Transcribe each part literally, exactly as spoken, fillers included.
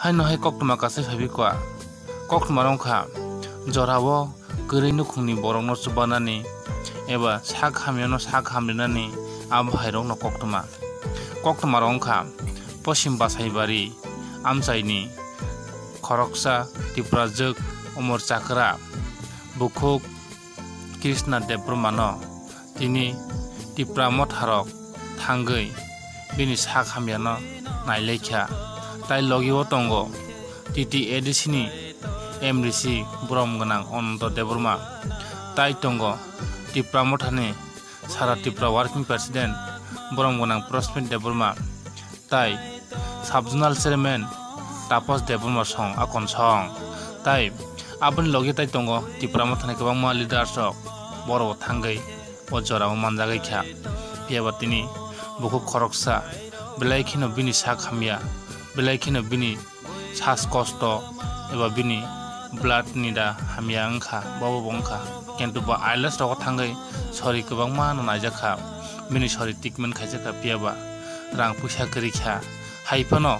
Haino hai koktwma kasai phaibi kwa. Koktwma wngkha jorao kwrwi nukhungni borokno chubanani eba sak hamyano sak hamrinani abo hairokno koktwma. Koktwma wngkha Poschim Basaibari amchaini khoroksa Tiprajwk Umor Chakra bukhuk Krishna Debbarmano tini Tipra motharok thangwi bini sak hamyano nailaikha. Tai logio tongo T T A D C ni M D C borom gwnang Ananto Debbarma, tai tongo Tipra mothani Sara Tripura Working President borom gwnang Prosmit Debbarma tai Sub Zonal Chairman Tapas Debbarma song akon song tai aboni logi tai tongo Tipra mothani kwbangma leaders rok borok thangwi o jorao manjagwi kha. Phiya ba tini bukhuk khoroksa belai kheno bini sak hamya, belai kheno bini sas kosto eba bini blood ni da hamya wngkha, bobo bo wngkha. Kintu bo I L S rogo thangwi sori kwbangma no naijakha, bini sori treatment khaijakha, phiya ba rang puisa kwrwi kha. Hai phano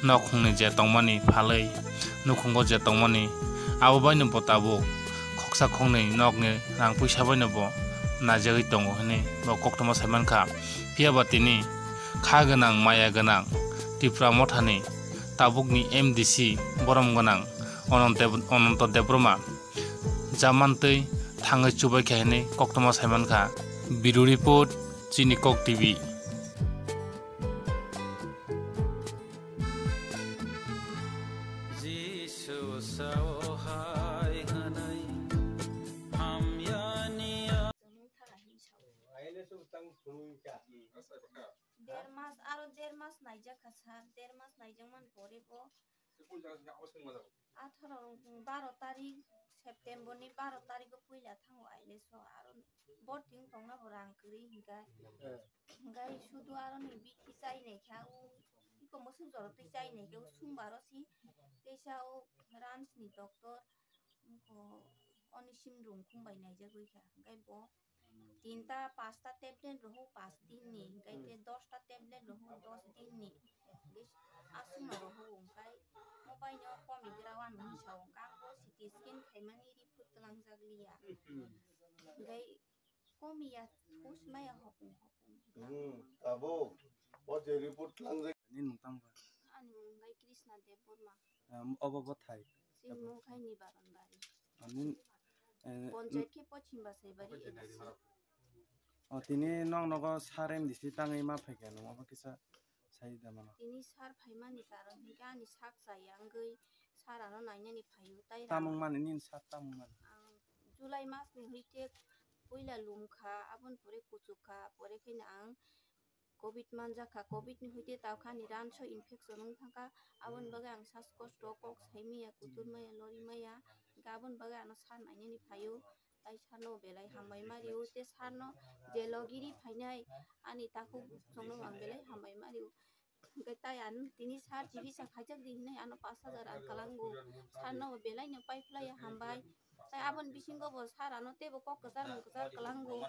nokhungni je tongmani phalwi, nukhungo je tongmani, abo baino bo tabuk khoksa khoknwi nokni rang puisa baino bo naijagwi tongo hwnwi bo koktwma sai mankha. Phiya ba tini kha gwnang, maya gwnang Tipra mothani tabukni M D C borom gwnang Ananto Deb-, Ananto Debbarma jamantwi thangwi chubaikha hwnwi koktwma sai mankha. Bureau Report, Chini Kok T V. Jisu sao hai hwnwi hamyani. Der mas, aro der mas naijak kha sir, der mas naijak man pore bo. Atharo, baro tarik, September ni baro tarik o puila thango I L S o, aro bo ting tongna bo rang kwrwi hinka. Hinkai sudu aro ni bithi chai naikha, u iko musu joro twi chai naikha, u sumbar o si teisa o Rans ni doctor, ko Onisim Rungkhung bai naijagwi kha. Hinkai bo tinta, pasta tablet rohok paanch din ni, hinkai te dosta tablet rohok dos din ni. Hinkai aswkno rohok, hinkai mo bai no komi gra wano hinwi sao, hinkai ang bo C T scan khaimani report twlangjak liya. Hinkai komiya, thus maya hopung hopung. Hmm, abo, o je report twlangjak. Nini mung tamo kha? Ani mung hinkai Krishna Debbarma. Em, obo bo thai. Chini mung khai Nibaron Bari. Ani, eh, Panchayat khe Pochim Basaibari A D C. O, tini nok nogo sir M D C tangwi ma phaikha, nwng obo kisa sai da mano. Tini sir phaimani karon hinkhe ani sak chaya wngwi sir ano nainani phaio, tai rang. Tamung mani nini sir tamung mani? Ang July mas ni hwite puila lumkha, aboni pore kuchukha, pore kheno ang Covid manjakha, Covid ni hwite tawkha ani ranso infection wng thangkha, aboni bagwi ang sas kosto kok saimaya, kuturmaya, lorimaya, hinkhe aboni bagwi ano sir nainani phaio, tai sir no belai hambai ma rio, te sir no je logi ri phainai ani takhuk chwngno ang belai hambai ma rio. Hinkhe tai ang tini sir chikitsa khaijak di hinwi ano pash hajar ang kwlango, sir no belai no paiphlaiya hambai. Tai aboni bisingo bo sir ano teibo kok kwchar mung kwchar kwlango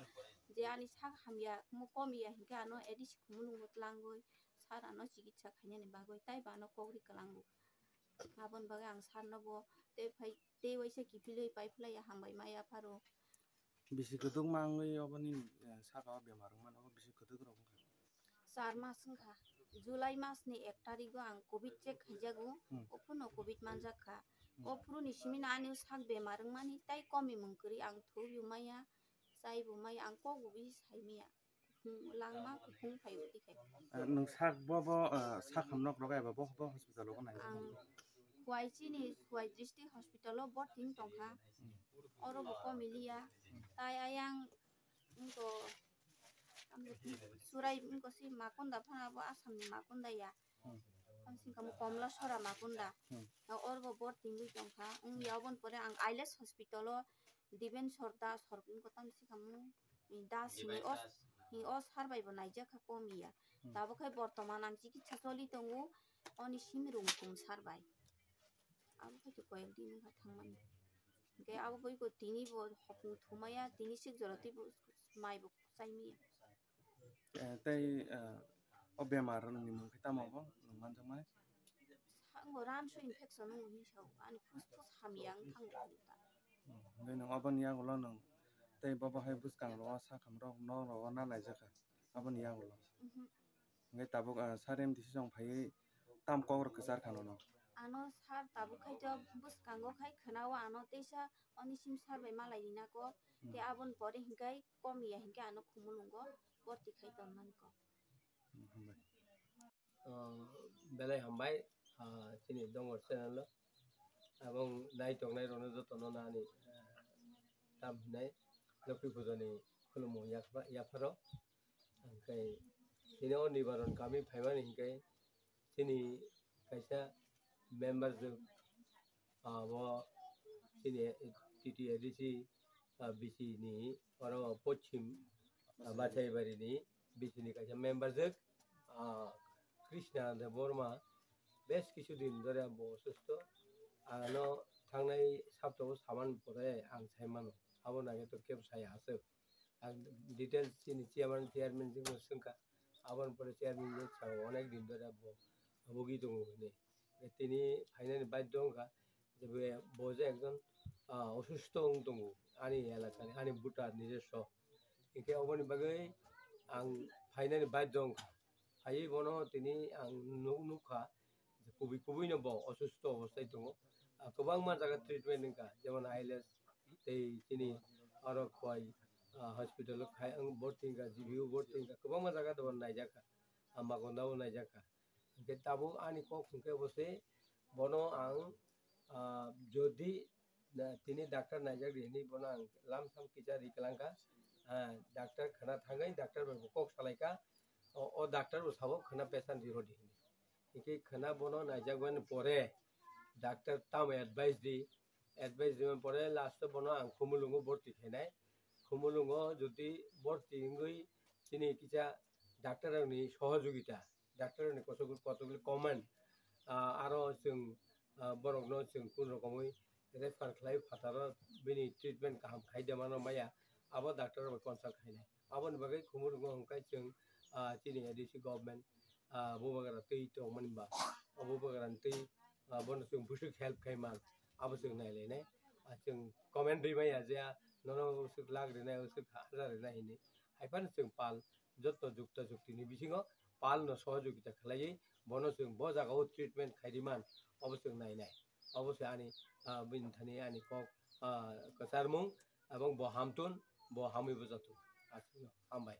je ani sak hamya, mo komiya hinkhe ano A D C khumulwngo twlangwi sir ano chikitsa khainani bagwi taibo ano kok ri kwlango. Aboni bagwi ang sir no bo tei phai, tei waisa kiphilwi paiphlaiya hambai maya pharo. Bisi kwdwkma wngwi oboni, eh, saka o bemar wngmano, obo bisi kwdwk rok wngkha. Char mas wngkha. July mas ni ek tarik o ang Covid check khaijago. Hmm. O phuru no Covid manjak kha. Hmm. O phuru ni simi no ani sak bemar wngmani tai komi mung kwrwi ang thwi bo maya, chai bo maya, ang kok bo bisi sai maya. Hmm, langma kuphung phai udi khai. Ah, nwng sak bo, bo, ah, sak hamnok rok eba bo, bo hospital o nai? Ang Khowai chini Khowai district hospital o bo ting tongkha. Hmm. Oro bo komi liya. Hmm. Tai ayang wngkha, surai wngkha si Makunda phano abo Assam ni Makunda ya. Hmm. Tamsing kamo Komla Sora Makunda. Hmm. Oro bo bo tingwi tongkha. Wngya oboni pore ang Ailes hospital o Diben Sor Das, Sor wngkha tamsing kamo Das ni o, ni o sar bai bo naijak kha komiya. Hmm. Tabuk khai bortoman ang chikitsa choli tongo, oni simi rung kum sar bai. Abo khai to koyek din wngkha thangmani. Hinkhe abo bai bo tini bo hopung thumaya, tini sik jora tei bo mai bo chaimaya. Eh, tei, eh, o bemar ni mung khe tamo bo nwng manjakmani? Sa-, Ang bo ransu infection wng hwnwi sao, ani phus phus hamya wng thango hinwi ta. Hwnkhe nwng oboni yagulo nwng tei bobo hai bwskango sakhamrok nok rogo na naijakha, aboni yagulo. Mhm. Hwnkhe tabuk, ah, sir M D C song phaiwi tam kokrok kwchar kha nono. Ano sir tabuk khai to bwskango khai khwnao ano teisa Onisim sir bai malai rina ko, te Hmm. aboni pore hinkai komiya hinkai ano Khumulungo borti khai tonmani ko. Hmm, hambai. Ah, belai hambai, ah, chini Dongor channel o. Abong nai tongnai rokno jotono nani, ah, tam hinai Lokhi Pujo ni khulumo yakpha-, yapharo. Hingke chini o Nibaron kami phaimani hingke chini kaisa member jwk, abo chini T T A D C, ah, B C ni oro Pochim, ah, Bachaibari ni B C ni kaisa member jwk, ah, Krishna Debbarma bes kisu din dhore bo osusto. Ang ano thangnai saptao saman pore ang sai mano. Abo nage to kebo saya aswk. Ang details chini chairman, chairman jwkno swngkha. Aboni pore chairman je sao onek din dhore bo bogwi tongo hwnwi. Tini phainani baidhyo wngkha je be-, bo je ekjon, ah, osusto wng tongo ani elakani, ani voter ni je so. Hingke oboni bagwi ang phainani baidhyo wngkha. Phaiwi bono tini ang nuk-, nukha je kubui kubui no bo osusto obostai tongo. Ah, kwbangma jaga treatment wngkha, jemon I L S tei chini oro koi, ah, hospital o khai ang borti wngkha, G B U borti wngkha, kwbangma jaga do naijak kha, ah, Magonda o naijak kha. Hingke tabuk ani kok hingke bo se bono ang, ah, jodi na, tini doctor naijak di hinwi bono ang lamsam kisa ri kwlangkha. Ah, doctor khna thangwi doctor bai bo kok salaikha. O, o doctor bo sabo khna pesan ri rodi hinwi. Hingke khna bono naijak bani pore doctor tamo advice di, advice di pore last o bono ang Khumulungo borti khainai. Khumulungo jodi borti wngwi chini kisa doctor rokni sohojogita, doctor ni kosok kotokli comment, ah, aro chwng, ah, borokno chwng kun rokomwi refer khlai phataro bini treatment kaham khai de mano maya, abo doctor bai consult khainai. Aboni bagwi Khumulungo hwnkhai chwng, ah, chini A D C government, ah, bubagra twi tongmani ba, o bubagra twi, ah, bono chwng bwswk help khai man, abo chwng nailainai. Ah, chwng comment ri maya je, ah, nono uswk lakh rinai, uswk hajar rinai hinwi. Haiphano chwng pal jotto jukta juktini bisingo palno sohojogita khlaiwi bono chwng bo jagao treatment khairiman obo chwng nainai. Obo se ani, ah, bini thani ani kok, ah, kwcharmung ebong bo hamtun, bo hamwi bo jatung. Aswkno hambai.